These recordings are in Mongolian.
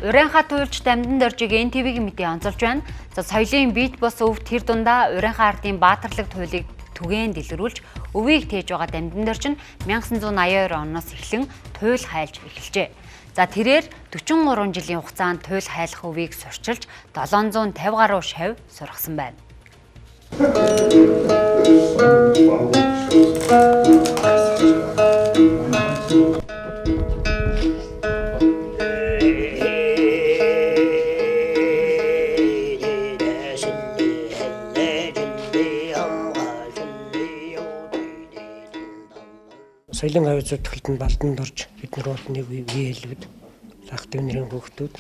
Урянхай туйлч Дамдан Доржиг НТВ-ийн мэдээ онцолж байна. За соёлын бит бус өв тэр дундаа Урянхай ардын баатарлаг туйлыг түгээн дэлгэрүүлж өвийг тээж байгаа Дамдан Дорж нь 1982 оноос эхлэн туйл хайлж эхэлжээ. За тэрээр 43 жилийн хугацаанд туйл хайлах өвийг сурчилж 750 гаруй шав сургасан байна. Соёлын авиа зүтгэлтэнд Балдан Дорж бид нар бол нэг үеэлүүд лах дэвнэрийн хүүхдүүд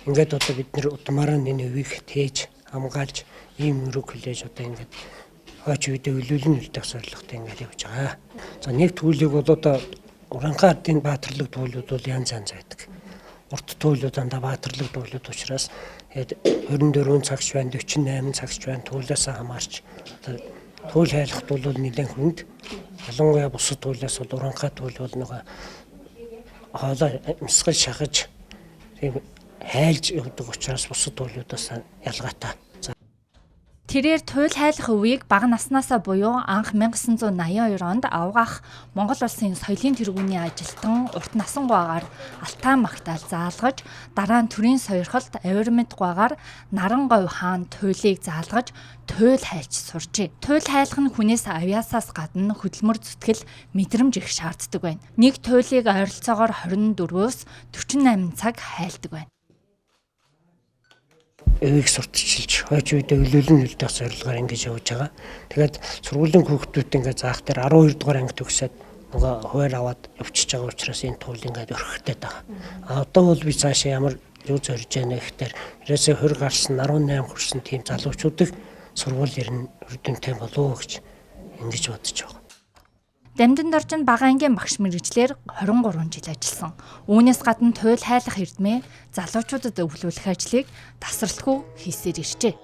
ингээд одоо бид нар удмаараа энэ үеийг тээж хамгаалж ийм өрөг хүлээж одоо ингээд хойч үедээ өлөөлөн үлдэх зорилготой ингээд явж байгаа. За нэг төлөвийг бол одоо Уранхай ардын баатарлаг төлөвүүд бол янз янз байдаг. Урт төлөвүүд дандаа баатарлаг төлөвүүд учраас тэгээд 24 цагч байна, 48 цагч байна, төлөөсөө хамаарч одоо туйл хайлахт бол нэлээд хүнд. Ялангуяа бусад туйлаас бол Уранхай туйл бол нөгөө хоолой амьсгал шахаж тийм хайлж явдаг учраас бусад туйлуудаас ялгаатай. Тэрээр туйл хайлах өвийг бага наснаасаа буюу анх 1982 онд авгаах Монгол улсын соёлын тэргүүний ажилтан урт насан гуагаар алтан магтаал заалгаж, дараа нь төрийн сойрхолт авирмэд гуагаар Наран говь хаан туйлыг заалгаж туйл хайлж сурчээ. Туйл хайлах нь хүнээс авьяасаас гадна хөдөлмөр зүтгэл мэдрэмж их шаарддаг байна. Нэг туйлыг ойролцоогоор 24-өөс 48 цаг хайлдаг байна. Өвийг сурталчилж хойч үедээ өлөөлөн үлдэх зорилгоор ингэж явж байгаа. Тэгээд сургуулийн хүүхдүүд ингээд заах дээр 12 дугаар анги төгсөөд нөгөө хуваар аваад явчихж байгаа учраас энэ туул ингээд өрхөхтэй байгаа. А одоо бол би цаашаа ямар юу зорж яана гэхээр ерөөсөө 20 гарсан 18 хүрсэн тийм залуучуудыг сургууль ирнэ үрдэнтэй болов гэж ингэж бодож байгаа. Дамдан Дорж нь бага ангийн багш мэргэжлээр 23 жил ажилласан. Үүнээс гадна туйл хайлах эрдмээ залуучуудад өвлүүлэх ажлыг тасралтгүй хийсээр иржээ.